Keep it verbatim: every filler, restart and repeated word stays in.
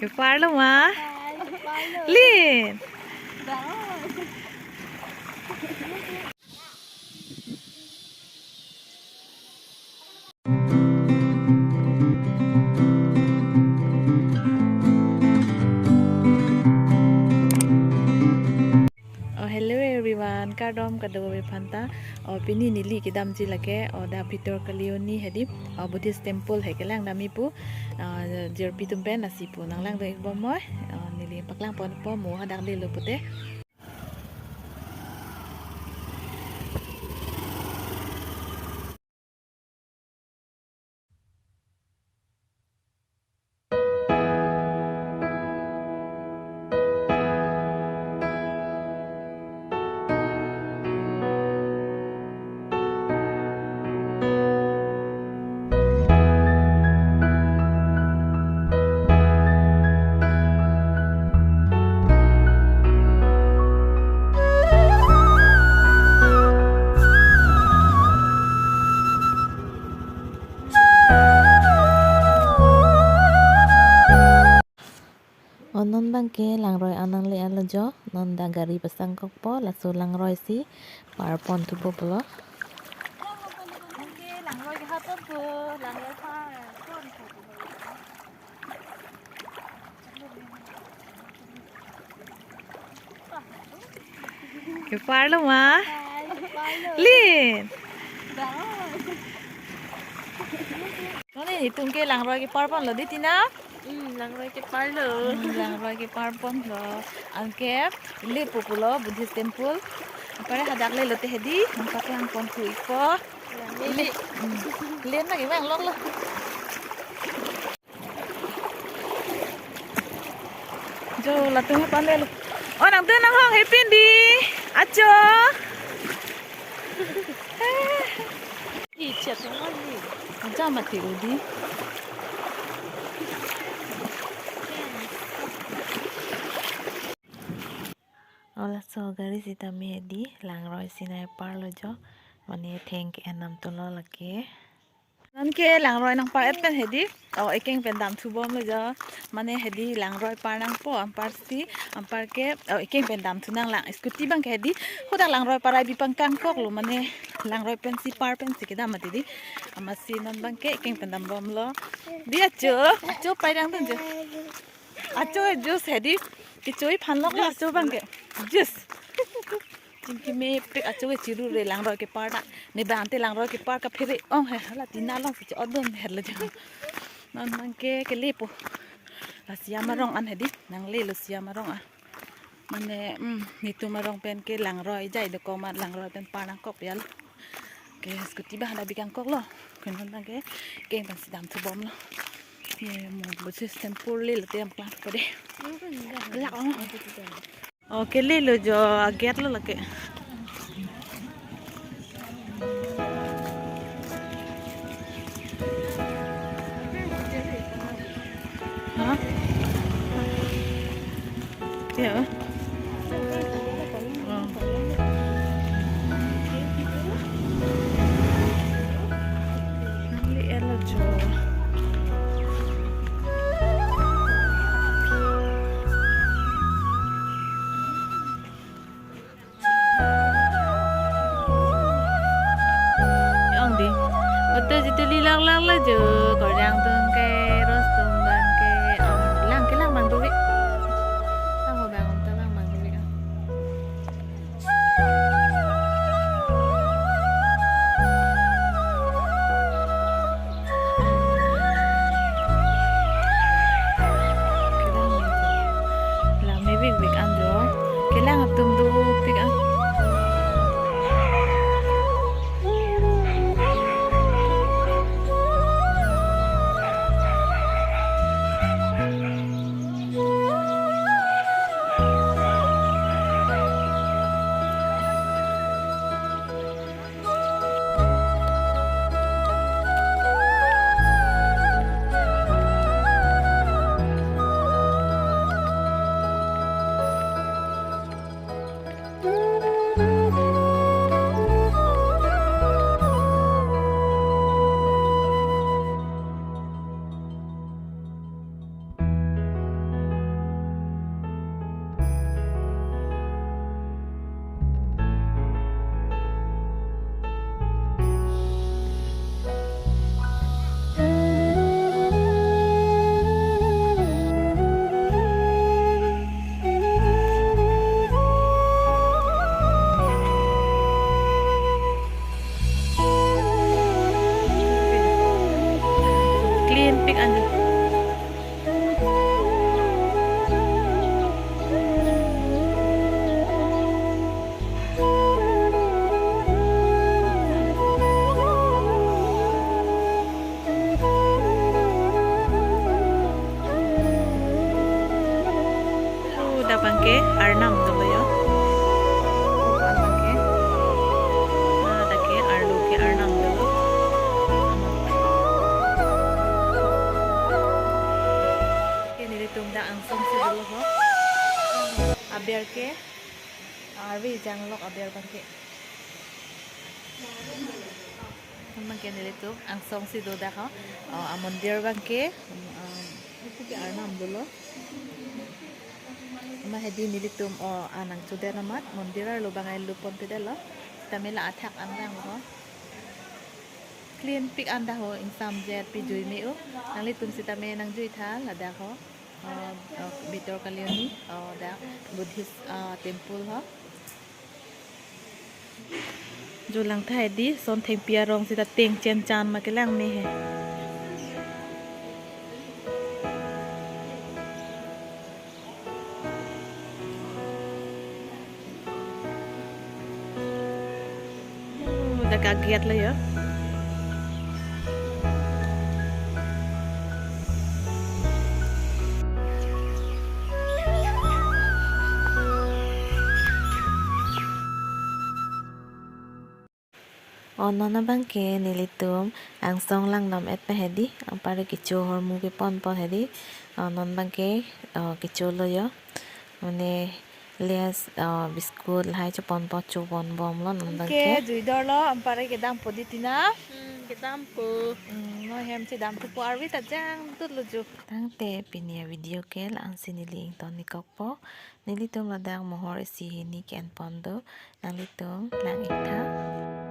Keparlo ma? Lin. Oh, hello everyone, kardom kadokave aphanta. Oh, pini neli kedamji lake, oh, dak Bhitor Kalioni hedi, oh, Buddhist temple he kelang dam-i pu, ah, jirpi atum pen lasi pu nanglangdun-ik bom moi, oh, neli paklang ponpo mo hadak lelo pute. Oh, non abangke langroi an nangle-etlo jo, non dak gari pasangkokpo, laso langroi si parpon thupo pulo. Keparlo ma? Lin. Noni itum ke langroi keparponlo di Tina? Hmm, langroi keparlo. Hmm, langroi keparponlo. Anke lepo pulo Buddhist temple. Apare hadak lelo te hedi, nangpaklang ponthu-ikpo. Lin. Hmm. Lin lagi bang lok lo. Jo, latum aphan lelo. Oh, nangtum nanghong hepin di. Acho. Ih, chat mo ni. Acha mati udi. Oh, laso gari sitame hedi, langroi si nangparlo jo. Mane thengke enam tolo lake. Nonke langroi nangpar-et pen hedi. Oh, ekeng pen damthu bomlo jo. Mane hedi langroi par nangpo anparsi, anparke, oh, ekeng pen damthu nanglang. Scooty abangke hedi. Hadak langroi parai bi pangkangkoklo, mane langroi pensi par pensi kedam mati di. Amatsi non abangke ekeng pen dam bomlo. Di acho, acho pai dangdun jo. Acho juice hedi. Kechoi phan lok lo acho abangke. Juice. Chingki mepik acho ke chiru re langroi kepar ta. Ne bang te langroi kepar kaphere ong he, hala Tina along si cho-otdun herlo jo. Non abangke kelepo. La Siam arong an hedi, nanglelo Siam arong an. Mane, hmm, netum arong pen ke langroi jai dokok ma langroi pen par nangkok pial. Ke scooty abang dak bi kangkoklo. Ke non abangke, ekeng pensi damthu bomlo. Ye mo Buddhist temple lelo te nangpaklang thupo de. Lak ong. Oh, kelelo jo, agate lo lake. Hah? Ya. Oh. Nangle-etlo jo. Ong di. Oto jitu lilak lak la jo. Korjang atum ke, ros atum abangke, ong lang ke lang bang duri. Lang ho bang, ong ta lang. Angsong si dolo ho. Aber ke. Arve janglok aber abangke. Abangke nelitum angsong si do dak ho. O, amondir abangke. Um, um, itu ke arnam dolo. Amat hedi nelitum o anang chodet amat mondir arlo abang elu ponpedetlo. Sitame la athak anlang ho. Clean pik an dak ho, ingsamjet pijui me-o. Nanglitum sitame nangjui tha ladak ho. O, o, Bitor Kalioni, o, dak Buddhist, o, temple ho. Julang tha hedi, son thengpi arong sita teng chen chan ma kelang me he. Dak agiat lo yo. O, non abangke nelitum angsong langdam et pa hedi, anparke kecho ahormu kepon pon hedi. O, non abangke, o, kecho lo yo. Mane Lays, o, biscuit lahai chepon po, chepon bomlo non abangke. Ke jui dorlo, anparke kedampo di Tina. Hmm, kedampo. Hmm, non hem chedampo pu arve ta jangtutlo jo. Tangte pini avideo ke la-an si neli ington-ik kokpo. Nelitum ladak mohor isi hini ke-en pon do. Nanglitum lang-ik tha.